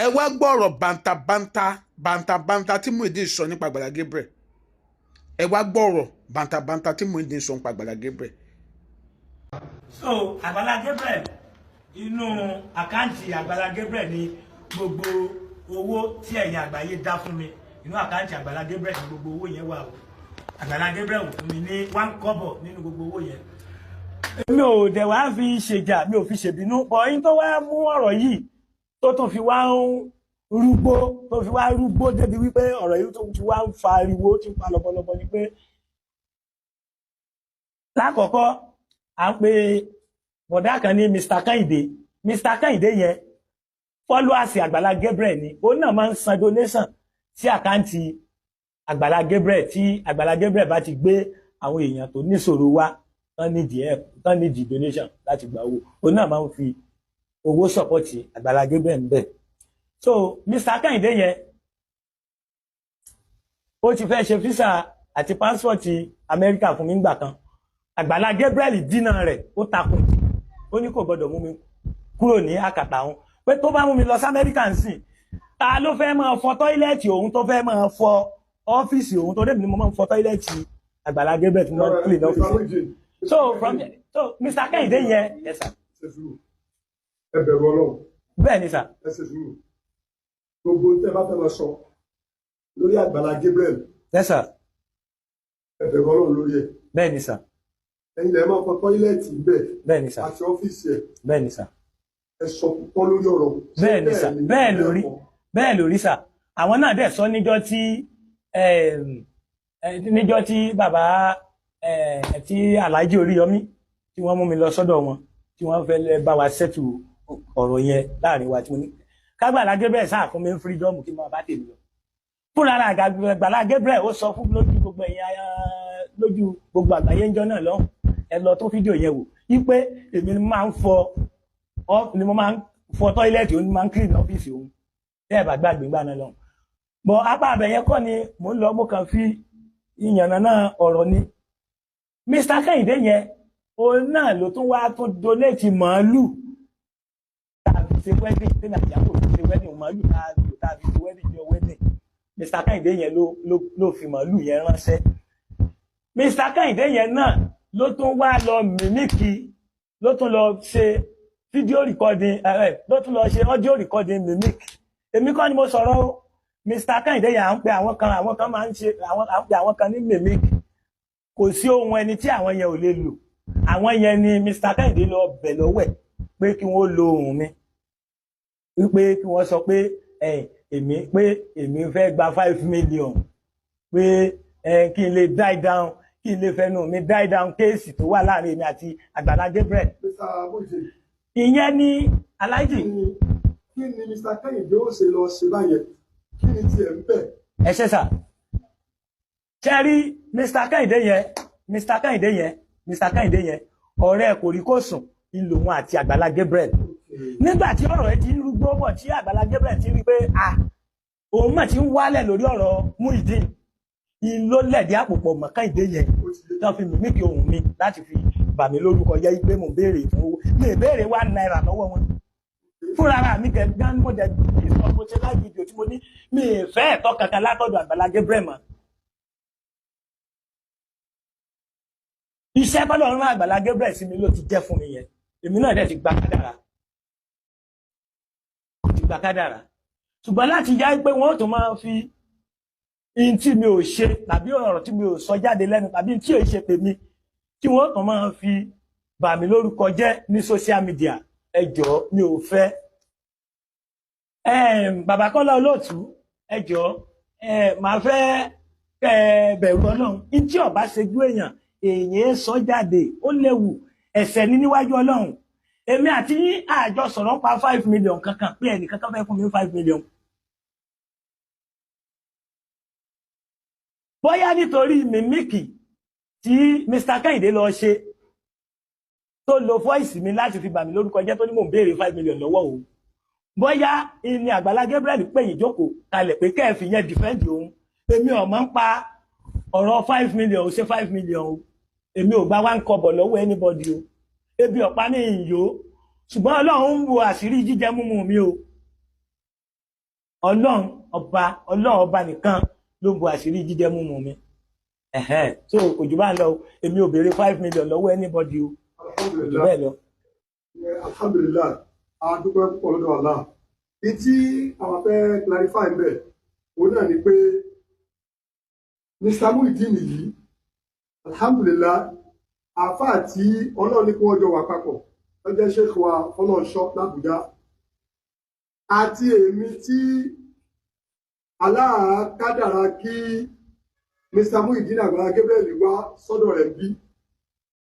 Ẹ wá gbọ́ ọ̀rọ̀ bàǹtàbàǹtà bàǹtàbàǹtà tí Muyideen sọ nípa Àgbàlá Gabriel. Ẹ wá gbọ́ ọ̀rọ̀ bàǹtàbàǹtà tí Muyideen sọ nípa Àgbàlá Gabriel. So Àgbàlá Gabriel, inú account Àgbàlá Gabriel ni gbogbo owó tí ẹ̀yin àgbáyé dá fún mi. Inú account Àgbàlá Gabriel ni gbogbo owó yẹn wà o. Àgbàlá Gabriel ò fún mi ní one kọ́bọ̀ nínú gbogbo owó yẹn. Èmi ò dẹ̀ wá fi ṣèjà, mi ò fi ṣèbínú bọ̀. Yín tó wá mú ọ̀rọ̀ yìí tó tún fi wá ń rúgbó, tó fi wá rúgbó débi wípé ọ̀rọ̀ yìí tó ti wá ń fa ariwo, tí ń fa lọ́bọ̀lọ́bọ̀, ni pé lákọ̀ọ́kọ́, à ń pe bọ̀dá kan ní Mr. Kẹ́hìndé. Mr. Kẹ́hìndé yẹn, followers Àgbàlá Gabriel ni. Òun náà máa ń san donation sí account Àgbàlá Gabriel. Tí Àgbàlá Gabriel bá ti gbé àwọn èèyàn tó níṣòro wá, tán nídìí help, tán nídìí donation láti gba owó, òun náà máa ń fi owó support Àgbàlá Gabriel ń bẹ̀. So Mr. Kẹ́hìndé yẹn, ó ti fẹ́ ṣe visa àti passport Amẹ́ríkà fún mi ńgbà kan. Àgbàlá Gabriel dínà rẹ̀, ó takùn, ó ní kò gbọdọ̀ mú mi kúrò ní àkàtà òun, pé tó bá mú mi lọ sí Amẹ́ríkà ń sìn, ta ló fẹ́ máa fọ toilet òun, tó fẹ́ máa fọ ọ́fíìsì òun, tó débi ni mo máa ń fọ toilet Àgbàlá Gabriel, tí mo máa ń clean ọ́fíìsì. So from there, so Mr. Kẹ́hìndé yẹn, yes sir. Ṣe sùúrù, ẹ bẹ̀rù Ọlọ́run. Bẹ́ẹ̀ ni sir. Ẹ ṣe sùúrù. Gbogbo tẹ́ bá fẹ́ lọ sọ lórí Àgbàlá Gabriel, Yes sir. ẹ bẹ̀rù Ọlọ́run lórí ẹ̀. Bẹ́ẹ̀ ni sir. Ẹ̀yin lẹ máa fọ toilet bẹ́ẹ̀ Bẹ́ẹ̀ ni sir. àti ọ́fíìsì ẹ̀. Bẹ́ẹ̀ ni sir. Ẹ sọ púpọ̀ lórí ọ̀rọ̀. Bẹ́ẹ̀ ni sir, bẹ́ẹ̀ lórí, bẹ́ẹ̀ lórí sir. Àwọn náà dẹ̀ sọ níjọ́ tí bàbá tí Alhaji Oríyọmí, tí wọ́n mú mi lọ sọ́dọ̀ wọn, tí wọ́n fẹ́ lẹ́ bá wa settle ọ̀rọ̀ yẹn láàrin wa, tí mo ní kágbàlá Gabriel sáà fún mi ń freedom kí n máa bá tèmi lọ fúnra rẹ̀. Àgbàlá Gabriel ó sọ fún lójú gbogbo ẹ̀yin, lójú gbogbo àgbáyé ńjọ́ náà lọ́hùn, ẹ lọ tó fídíò yẹn wò, wípé èmi ni máa ń fọ ọ ni mo máa ń fọ toilet òun, ni máa ń clean ọ́fíìsì òun, tẹ́ ẹ̀ bá gbàgbé ńgbà náà lọ́hùn. Bọ̀ apá abẹ yẹn kọ́ ni mò ń lọ, mo kàn fi ìyànnà náà ọ̀rọ̀ ni. Mr. Kẹ́hìndé yẹn, òun náà ló tún wá tún donate màálù tá a fi ṣe wedding, tẹ́lẹ̀ àjàkò fi ṣe wedding. Màálù tá a lò, tá a fi ṣe wedding ní wedding, Mr. Kẹ́hìndé yẹn ló fi màálù yẹn ránṣẹ́. Mr. Kẹ́hìndé yẹn náà ló tún wá lọ mimic, ló tún lọ ṣe video recording ẹ, ló tún lọ ṣe audio recording mimic. Èmi kọ́ ni mo sọ̀rọ̀ o. Mr. Kẹ́hìndé yẹn, à ń pe àwọn kan, àwọn kan máa ń ṣe àwọn, à ń pe àwọn kan ní mimic. Kò sí ohun ẹni tí àwọn yẹn ò lè lò. Àwọn yẹn ni Mr. Kẹ́hìndé lọ bẹ̀ lọ́wẹ̀ pé kí wọ́n lo ohùn mi, wípé kí wọ́n sọ pé èmi, pé èmi fẹ́ gba 5 million, pé kí n lè die down, kí n lè fẹnu mi die down case tó wà láàrin èmi àti Àgbàlá Gabriel. Mr. Muyideen. Ìyẹn ni Aláàjì. Kí ni Mr. Kẹ́hìndé ó ṣe lọ ṣe báyẹn? Kí ni tiẹ̀ ń bẹ̀? Ẹ ṣe sà. Ṣe rí Mr. Kẹ́hìndé yẹn, Mr. Kẹ́hìndé yẹn, Mr. Kẹ́hìndé yẹn, ọ̀rẹ́ kò rí kò sùn ń lòun àti Àgbàlá Gabriel. Nígbà tí ọ̀rọ̀ ẹ ti ń rúgbó bọ̀, tí Àgbàlá Gabriel ti rí pé à òun mà ti ń wálẹ̀ lórí ọ̀rọ̀ Muyideen, ìló lẹ̀dí àpòpọ̀ mọ́ Kẹ́hìndé yẹn, tán fi mimic ohùn mi láti fi bà mí lórúkọ jẹ́, pé mò ń béèrè fún owó. Mi ì béèrè ₦1 lọ́wọ́ wọn fúnra ara mi gẹ̀gán. Mo dẹ̀ sọ, mo ṣe live video tí mo ní mi ì fẹ́ ẹ̀tọ́ kankan látọ̀dọ̀ Àgbàlá Gabriel mọ́. Iṣẹ́ bọ́lá ọ̀run Àgbàlá Gabriel sí mi ló ti jẹ́ fún mi yẹn. Èmi náà dẹ̀ ti gba kádàrá, ti gba kádàrá. Ṣùgbọ́n láti yá pé wọ́n tó máa fi in tí mi ò ṣe tàbí ọ̀rọ̀ tí mi ò sọ jáde lẹ́nu tàbí tí ò ṣe tèmi, tí wọ́n tó máa fi bà mí lórúkọ jẹ́ ní social media, ẹ jọ̀ọ́, mi ò fẹ́. Bàbá Kọ́lá Olóòtú, ẹ jọ̀ọ́, màá fẹ́ kẹ́ ẹ bẹ̀rù Ọlọ́run. In tí ọba ṣojú èèyàn, èèyàn sọ jáde, ó léwu, ẹ̀ṣẹ̀ ní níwájú Ọlọ́run. Èmi àti yín àjọ sọ̀rọ̀ pa 5 million kankan pé ẹnì kankan fẹ́ fún mi 5 million. Bóyá nítorí mimic tí Mr. Kẹ́hìndé lọ ṣe, tó lo voice mi láti fi bà mí lórúkọ jẹ́, tó ní mò ń béèrè 5 million lọ́wọ́ òun, bóyá ìní Àgbàlá Gabriel pè yín jókòó kalẹ̀ pé kẹ́ẹ̀fì yẹn defend òun. Èmi ò mọ̀ ń pa ọ̀rọ̀ 5 million. Ó ṣe 5 million o, èmi ò gba one kọ́bọ̀ lọ́wọ́ anybody o. Ebi ọ̀pá ní ìyó, ṣùgbọ́n Ọlọ́run ń wo àṣírí jíjẹ múmu mi o. Ọlọ́run ọba, Ọlọ́run ọba nìkan ló ń bo àṣírí jíjẹ múmu mi. Ẹ̀hẹ́n. So kò jù bá ń lọ o. Èmi ò béèrè 5 million lọ́wọ́ anybody o, kò jù Alhamdulilayi. bẹ́ẹ̀ lọ. Alhamdulilayi, a dúpẹ́ púpọ̀ lọ́dọ̀ Allah. Ní tí àwọn fẹ́ clarify ń bẹ̀, òun náà ni pé Mr. Muideen yìí, alhamdulilayi, àáfàá tí Ọlọ́run ní kí wọ́n jọ wà papọ̀ lọ́jọ́, Sheikh wa Fọlọ́nṣọ́ l'Àbújá, àti èmi tí Allah kádàrá kí Mr. Muideen Àgbàlá Gabriel wá sọ́dọ̀ rẹ̀ bí.